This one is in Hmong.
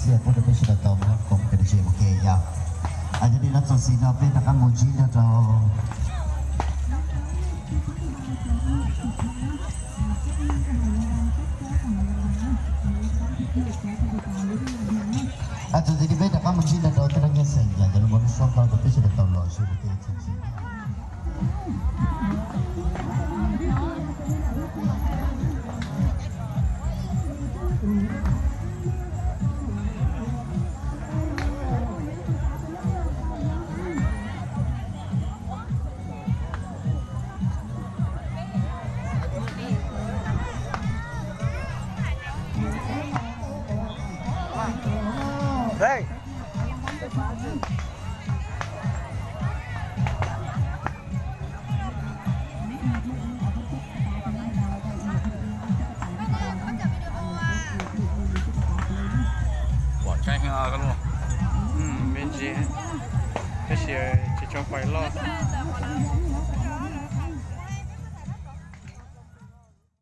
Thiab pub rau peb sawv daws tau mloog koom peb dab tsi ua ke yog. Yog li no txuas ntxiv no peb rov qab mus ntsib nrog rau Txuas ntxiv li peb rov qab mus ntsib nrog rau tej rau nyiaj xeem yam cov lus npau suav ntau rau peb sawv daws tau los sib ua ke txuas ntxiv. Pom tseeb heev os, me ntsis, tab sis tsis tshua pais loj.